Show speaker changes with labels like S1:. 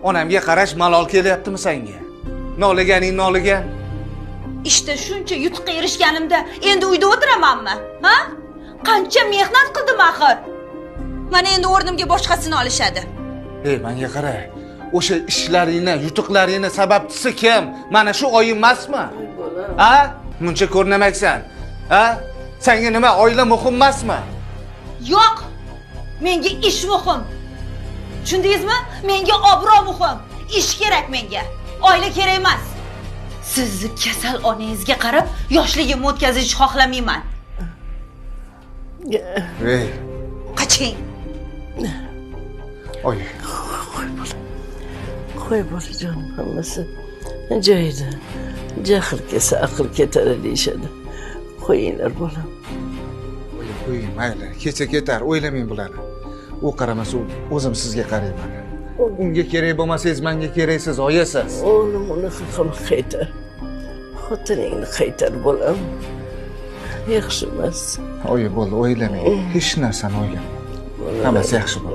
S1: Onamga qarash malol kelyaptimi senga? Noliganing noligan.
S2: Ishda shuncha yutuqqa erishganimda endi uyda o'tiramanmi? Ha? Qancha mehnat qildim axir. Mana endi o'rnimga boshqasini olishadi.
S1: Ey, menga qara. O'sha ishlaringni, yutuqlaringni sababchisi kim? Mana shu oyim emasmi? Ha? Muncha ko'rnamaksan. Ha? Senga nima, oila muhim emasmi?
S2: Yo'q. Menga ish muhim. Tushundingizmi? Menga obro' muhim. Ish kerak menga. Oila kerak emas. Sizni kasal onangizga qarab yoshligimni o'tkazishni xohlamayman.
S1: Ey,
S2: Qoching.
S1: oyi.
S3: Qo'y bolam. Qo'y bolajonim, hammasi joyida. Jahl kelsa aql ketar deyishadi. Qo'yinglar bolam.
S1: Oyi, qo'ying, mayli. Kecha ketar, o'ylamang bularni. U qaramasa, o'zim sizga qarayman. Unga kerak bo'lmasangiz, menga keraksiz, oyisiz.
S3: O'g'lim, unaqa qilma, qaytar. Xotiningni qaytar bolam. Yaxshi emas.
S1: Oyi, bo'ldi, o'ylamang. Hech narsani o'ylamang. Hammasi yaxshi bo'ladi.